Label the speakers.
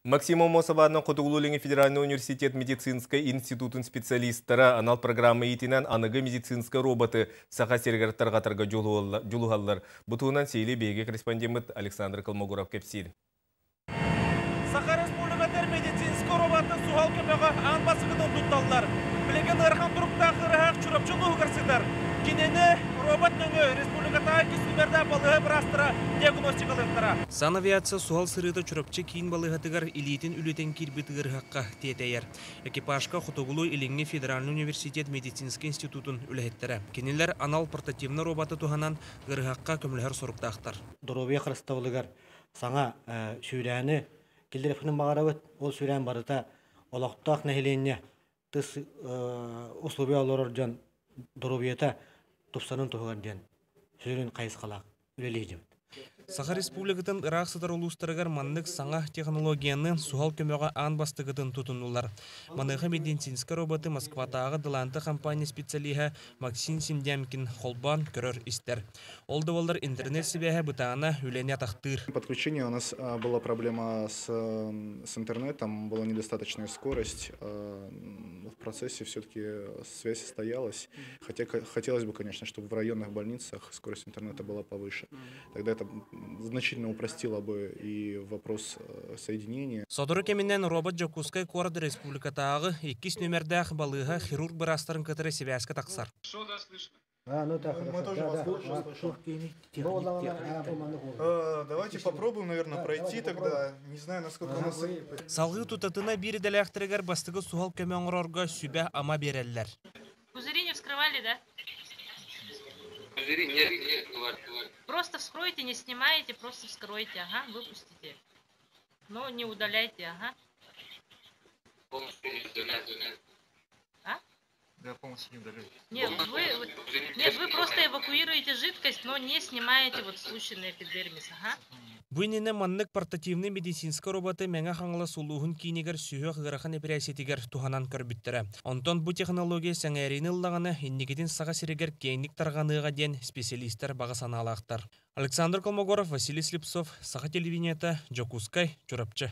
Speaker 1: Максим Аммосов аатынан Хотугулуу-Илиҥҥи федеральнай университет медицинскэй институтун специалистара анал программа иитинэн аныгы медицинскэй роботы Саха сиригэр тарҕатарга дьулуһаллар. Бу туһунан сиһилии биһиги корреспондеммыт Александр Колмогоров кэпсиир.
Speaker 2: Саха Республикатыгар медицинскэй роботы суһал көмөҕө аан бастакытын тутталлар. Билигин ыарахан туруктаах ыарыһах Чурапчы улууһугар сытар. Кинини робот нөҥүө республикатааҕы кистүмэрдээх балыыһа быраастара диагностикалыахтара.
Speaker 3: Санавиация суһал сырыыта Чурапчы киин балыыһатыгар илиитин үлүтэн киирбит ыарыһахха тиэтэйэр. Экипажка Хотугулуу-Илиҥҥи федеральнай университет медицинскэй институтун үлэһиттэрэ. Кинилэр анал портативнай роботы туһанан ыарыһахха көмөлөһөр соруктаахтар.
Speaker 4: Доруобуйа харыстабылыгар саҥа сүүрээни киллэриэхпитин баҕарабыт. Ол сүүрээн барыта олохтоох нэһилиэнньэ тыс условия олорор дьон доруобуйата тупсарын туһугар диэн сүрүн хайысхалаах үлэлиибит.
Speaker 3: Саха Республикатын ыраах сытар улуустарыгар маннык саҥа технологияны суһал көмөҕө аан бастакытын тутуннулар. Маныаха медицинскэй роботы Москватааҕы Дыланта компания специалиһа Максим Симдямкин холбоон көрөр-истэр. Ол да буоллар интернет сибээһэ бытаана үлэни атахтыыр.
Speaker 5: Подключение у нас была проблема с интернетом, была недостаточная скорость. В процессе все-таки связь состоялась. Хотя хотелось бы, конечно, чтобы в районных больницах скорость интернета была повыше. Тогда это значительно упростило бы и вопрос соединения.
Speaker 3: Сотору кэминэн робот Дьокуускай куорат республикатааҕы иккис нүөмэрдээх балыыһа хирург быраастарын кытары сибээскэ тахсар.
Speaker 6: Что, да, слышно?
Speaker 4: А, ну да,
Speaker 5: Мы
Speaker 4: хорошо.
Speaker 5: тоже
Speaker 4: Да,
Speaker 5: вас
Speaker 4: да.
Speaker 5: слышим. Давайте попробуем, наверное,
Speaker 4: Да,
Speaker 5: пройти
Speaker 4: давайте
Speaker 5: тогда. Не знаю, насколько у нас.
Speaker 3: Салгыы тутатына биир идэлээхтэригэр бастакы суһал көмө оҥорорго сүбэ-ама биэрэллэр.
Speaker 7: Пузыри не вскрывали, да?
Speaker 6: Пузыри нет, нет, бывает.
Speaker 7: Просто вскройте, не снимаете, просто вскройте, ага, выпустите. Но не удаляйте, ага.
Speaker 6: Полностью не удалять.
Speaker 7: А?
Speaker 5: Да, полностью не удалять.
Speaker 7: Нет, вы, нет, вы просто эвакуируете жидкость, но не снимаете вот слущенный эпидермис, ага.
Speaker 3: Бу иннинэ маннык портативнай медицинскэй роботы Мэҥэ Хаҥалас улууһун киинигэр сүһүөх ыарахан эпэрээссийэтигэр туһанан көрбүттэрэ. Онтон бу технология сэҥээриини ыллаҕына инникитин Саха сиригэр киэҥник тарҕаныаҕа диэн специалистар баҕа санаалаахтар. Александр Колмогоров, Василий Слепцов, Саха телевидениета, Дьокуускай, Чурапчы.